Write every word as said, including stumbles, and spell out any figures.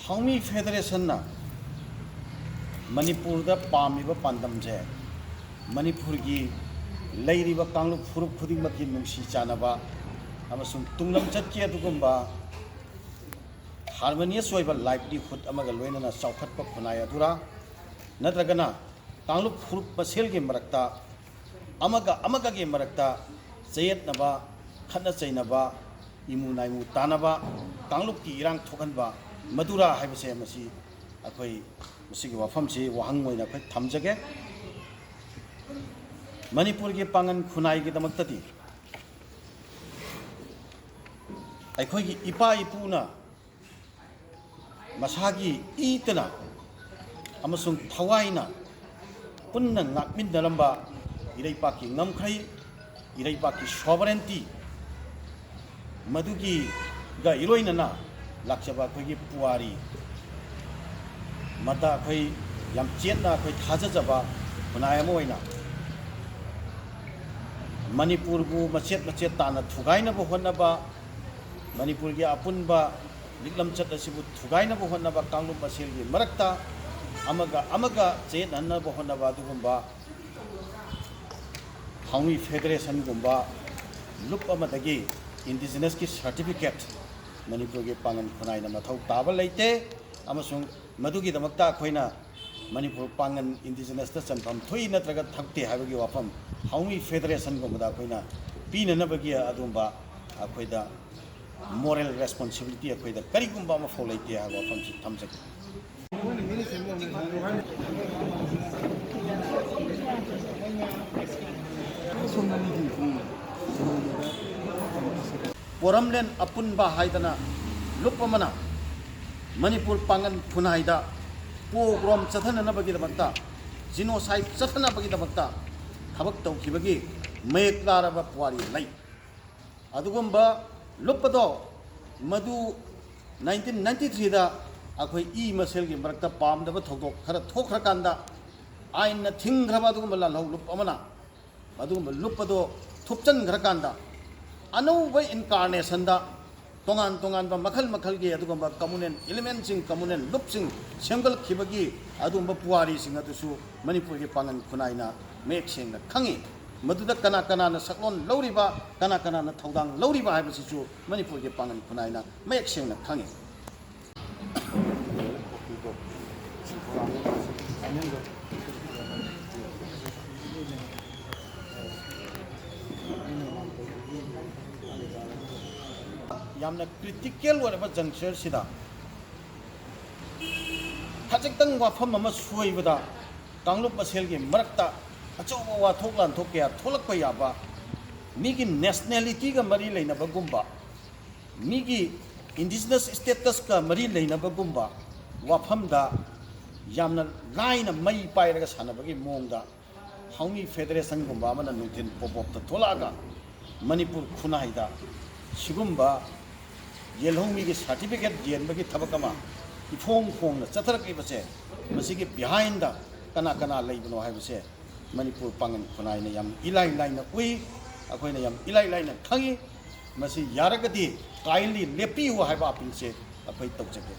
ꯍꯥꯎꯃꯤ ꯐꯦꯗꯔꯦꯁꯟꯅ ꯃꯅꯤꯄꯨꯔꯗ ꯄꯥꯝꯃꯤꯕ ꯄꯥꯟꯗꯝꯁꯦ ꯃꯅꯤꯄꯨꯔꯒꯤ ꯂꯩꯔꯤꯕ ꯀꯥꯡꯂꯨꯞ ꯐꯨꯔꯨꯞ ꯈꯨꯗꯤꯡꯃꯛꯀꯤ ꯅꯨꯡꯁꯤ ꯆꯥꯟꯅꯕ ꯑꯃꯁꯨꯡ ꯇꯨꯡꯂꯝꯆꯠꯀꯤ ꯑꯗꯨꯒꯨꯝꯕ harmonious ꯑꯣꯏꯕ livelihood ꯑꯃꯒ ꯂꯣꯏꯅꯅ ꯆꯥꯎꯈꯠꯄ ꯈꯨꯟꯅꯥꯏ ꯑꯗꯨꯔꯥ, ꯅꯠꯇ꯭ꯔꯒꯅ ꯀꯥꯡꯂꯨꯞ ꯐꯨꯔꯨꯞ ꯃꯁꯦꯜꯒꯤ ꯃꯔꯛꯇ, ꯑꯃꯒ ꯑꯃꯒꯒꯤ ꯃꯔꯛꯇ ꯆꯌꯦꯠꯅꯕ, ꯈꯠꯅ ꯆꯩꯅꯕ, ꯏꯃꯨ ꯅꯥꯏꯃꯨ ꯇꯥꯅꯕ, ꯀꯥꯡꯂꯨꯞꯀꯤ ꯏꯔꯥꯡ ꯊꯣꯛꯍꯟꯕ, ꯃꯗꯨꯔꯥ ꯍꯥꯏꯕꯁꯦ ꯃꯁꯤ ꯑꯩꯈꯣꯏ ꯃꯁꯤꯒꯤ ꯋꯥꯐꯝꯁꯤ ꯋꯥꯍꯪ ꯑꯣꯏꯅ ꯑꯩꯈꯣꯏ ꯊꯝꯖꯒꯦ꯫ ꯃꯅꯤꯄꯨꯔꯒꯤ ꯄꯥꯡꯒꯟ ꯈꯨꯟꯅꯥꯏꯒꯤꯗꯃꯛꯇꯗꯤ ꯑꯩꯈꯣꯏꯒꯤ ꯏꯄꯥ ꯏꯄꯨꯅ ꯃꯁꯥꯒꯤ ꯏꯇꯅ ꯑꯃꯁꯨꯡ ꯊꯋꯥꯏꯅ ꯄꯨꯟꯅ ꯉꯥꯛꯃꯤꯟꯅꯔꯝꯕ ꯏꯔꯩꯄꯥꯛꯀꯤ ꯉꯝꯈꯩ, ꯏꯔꯩꯄꯥꯛꯀꯤ sovereignty, ꯃꯗꯨꯒꯤꯒ ꯏꯔꯣꯏꯅꯅ ꯂꯥꯛꯆꯕ ꯑꯩꯈꯣꯏꯒꯤ ꯄꯨꯋꯥꯔꯤ, ꯃꯗ ꯑꯩꯈꯣꯏ ꯌꯥꯝ ꯆꯦꯠꯅ ꯑꯩꯈꯣꯏ ꯊꯥꯖꯖꯕ ꯈꯨꯟꯅꯥꯏ ꯑꯃ ꯑꯣꯏꯅ ꯃꯅꯤꯄꯨꯔꯕꯨ ꯃꯆꯦꯠ ꯃꯆꯦꯠ ꯇꯥꯅ ꯊꯨꯒꯥꯏꯅꯕ ꯍꯣꯠꯅꯕ, ꯃꯅꯤꯄꯨꯔꯒꯤ ꯑꯄꯨꯟꯕ ꯂꯤꯛꯂꯝꯆꯠ ꯑꯁꯤꯕꯨ ꯊꯨꯒꯥꯏꯅꯕ ꯍꯣꯠꯅꯕ, ꯀꯥꯡꯂꯨꯞ ꯃꯁꯦꯜꯒꯤ ꯃꯔꯛꯇ ꯑꯃꯒ ꯑꯃꯒ ꯆꯌꯦꯠꯅꯍꯟꯅꯕ ꯍꯣꯠꯅꯕ ꯑꯗꯨꯒꯨꯝꯕ ꯍꯥꯎꯃꯤ ꯐꯦꯗꯔꯦꯁꯟꯒꯨꯝꯕ ꯂꯨꯞ ꯑꯃꯗꯒꯤ ꯏꯟꯗꯤꯖꯤꯅꯁꯀꯤ ꯁꯔꯇꯤꯐꯤꯀꯦꯠ ꯃꯅꯤꯄꯨꯔꯒꯤ ꯄꯥꯡꯒꯟ ꯈꯨꯟꯅꯥꯏꯅ ꯃꯊꯧ ꯇꯥꯕ ꯂꯩꯇꯦ, ꯑꯃꯁꯨꯡ ꯃꯗꯨꯒꯤꯗꯃꯛꯇ ꯑꯩꯈꯣꯏꯅ ꯃꯅꯤꯄꯨꯔ ꯄꯥꯡꯒꯟ ꯏꯟꯗꯤꯖꯤꯅꯁꯇ ꯆꯟꯐꯝ ꯊꯣꯛꯏ ꯅꯠꯇ꯭ꯔꯒ ꯊꯣꯛꯇꯦ ꯍꯥꯏꯕꯒꯤ ꯋꯥꯐꯝ ꯍꯥꯎꯃꯤ ꯐꯦꯗꯔꯦꯁꯟꯒꯨꯝꯕꯗ ꯑꯩꯈꯣꯏꯅ ꯄꯤꯅꯅꯕꯒꯤ ꯑꯗꯨꯒꯨꯝꯕ ꯑꯩꯈꯣꯏꯗ moral responsibility ꯑꯩꯈꯣꯏꯗ ꯀꯔꯤꯒꯨꯝꯕ ꯑꯃꯐꯥꯎ ꯂꯩꯇꯦ ꯍꯥꯏꯕ ꯋꯥꯐꯝꯁꯤ ꯊꯝꯖꯒꯦ꯫ ꯄꯣꯔꯝꯂꯦꯟ ꯑꯄꯨꯟꯕ ꯍꯥꯏꯗꯅ ꯂꯨꯞ ꯑꯃꯅ ꯃꯅꯤꯄꯨꯔ ꯄꯥꯡꯒꯟ ꯈꯨꯟꯅꯥꯏꯗ pogrom ꯆꯠꯊꯅꯅꯕꯒꯤꯗꯃꯛꯇ, genocide ꯆꯠꯊꯅꯕꯒꯤꯗꯃꯛꯇ ꯊꯕꯛ ꯇꯧꯈꯤꯕꯒꯤ ꯃꯌꯦꯛ ꯂꯥꯔꯕ ꯄꯨꯋꯥꯔꯤ ꯂꯩ꯫ ꯑꯗꯨꯒꯨꯝꯕ ꯂꯨꯞ ꯑꯗꯣ ꯃꯗꯨ nineteen ninety threeꯗ ꯑꯩꯈꯣꯏ ꯏ ꯃꯁꯦꯜꯒꯤ ꯃꯔꯛꯇ ꯄꯥꯝꯗꯕ ꯊꯧꯗꯣꯛ ꯈꯔ ꯊꯣꯛꯈ꯭ꯔꯀꯥꯟꯗ, ꯑꯥꯏꯟꯅ ꯊꯤꯡꯈ꯭ꯔꯕ ꯑꯗꯨꯒꯨꯝꯕ ꯂꯥꯜꯍꯧ ꯂꯨꯞ ꯑꯃꯅ ꯑꯗꯨꯒꯨꯝꯕ ꯂꯨꯞ ꯑꯗꯣ ꯊꯨꯞꯆꯟꯈ꯭ꯔꯀꯥꯟꯗ, ꯑꯅꯧꯕ incarnationꯗ ꯇꯣꯉꯥꯟ ꯇꯣꯉꯥꯟꯕ ꯃꯈꯜ ꯃꯈꯜꯒꯤ ꯑꯗꯨꯒꯨꯝꯕ communal elementꯁꯤꯡ, communal loopꯁꯤꯡ ꯁꯦꯝꯒꯠꯈꯤꯕꯒꯤ ꯑꯗꯨꯒꯨꯝꯕ ꯄꯨꯋꯥꯔꯤꯁꯤꯡ ꯑꯗꯨꯁꯨ ꯃꯅꯤꯄꯨꯔꯒꯤ ꯄꯥꯡꯒꯜ ꯈꯨꯟꯅꯥꯏꯅ ꯃꯌꯦꯛ ꯁꯦꯡꯅ ꯈꯪꯉꯤ꯫ ꯃꯗꯨꯗ ꯀꯅꯥ ꯀꯅꯥꯅ ꯁꯛꯂꯣꯟ ꯂꯧꯔꯤꯕ, ꯀꯅꯥ ꯀꯅꯥꯅ ꯊꯧꯗꯥꯡ ꯂꯧꯔꯤꯕ ꯍꯥꯏꯕꯁꯤꯁꯨ ꯃꯅꯤꯄꯨꯔꯒꯤ ꯄꯥꯡꯒꯜ ꯈꯨꯟꯅꯥꯏꯅ ꯃꯌꯦꯛ ꯁꯦꯡꯅ ꯈꯪꯉꯤ꯫ ꯌꯥꯝꯅ critical ꯑꯣꯏꯔꯕ junctureꯁꯤꯗ ꯈꯖꯤꯛꯇꯪ ꯋꯥꯐꯝ ꯑꯃ ꯁꯣꯏꯕꯗ ꯀꯥꯡꯂꯨꯞ ꯃꯁꯦꯜꯒꯤ ꯃꯔꯛꯇ ꯑꯆꯧꯕ ꯋꯥꯊꯣꯛ ꯂꯥꯟꯊꯣꯛ ꯀꯌꯥ ꯊꯣꯛꯂꯛꯄ ꯌꯥꯕ, ꯃꯤꯒꯤ nationalityꯒ ꯃꯔꯤ ꯂꯩꯅꯕꯒꯨꯝꯕ, ꯃꯤꯒꯤ indigenous statusꯀ ꯃꯔꯤ ꯂꯩꯅꯕꯒꯨꯝꯕ ꯋꯥꯐꯝꯗ ꯌꯥꯝꯅ ꯂꯥꯏꯅ ꯃꯩ ꯄꯥꯏꯔꯒ ꯁꯥꯟꯅꯕꯒꯤ ꯃꯑꯣꯡꯗ ꯍꯥꯎꯃꯤ federationꯒꯨꯝꯕ ꯑꯃꯅ ꯅꯨꯡꯊꯤꯜ pop-upꯇ ꯊꯣꯛꯂꯛꯑꯒ ꯃꯅꯤꯄꯨꯔ ꯈꯨꯟꯅꯥꯏꯗ ꯁꯤꯒꯨꯝꯕ ꯌꯦꯜꯍꯧꯃꯤꯒꯤ certificate ꯌꯦꯟꯕꯒꯤ ꯊꯕꯛ ꯑꯃ ꯏꯐꯣꯡ ꯐꯣꯡꯅ ꯆꯠꯊꯔꯛꯂꯤꯕꯁꯦ, ꯃꯁꯤꯒꯤ behindꯗ ꯀꯅꯥ ꯀꯅꯥ ꯂꯩꯕꯅꯣ ꯍꯥꯏꯕꯁꯦ ꯃꯅꯤꯄꯨꯔ ꯄꯥꯡꯒꯜ ꯈꯨꯟꯅꯥꯏꯅ ꯌꯥꯝ ꯏꯂꯥꯏ ꯂꯥꯏꯅ ꯎꯏ, ꯑꯩꯈꯣꯏꯅ ꯌꯥꯝ ꯏꯂꯥꯏ ꯂꯥꯏꯅ ꯈꯪꯉꯤ꯫ ꯃꯁꯤ ꯌꯥꯔꯒꯗꯤ kindly ꯂꯦꯞꯄꯤꯌꯨ ꯍꯥꯏꯕ appealꯁꯦ ꯑꯩꯈꯣꯏ ꯇꯧꯖꯒꯦ꯫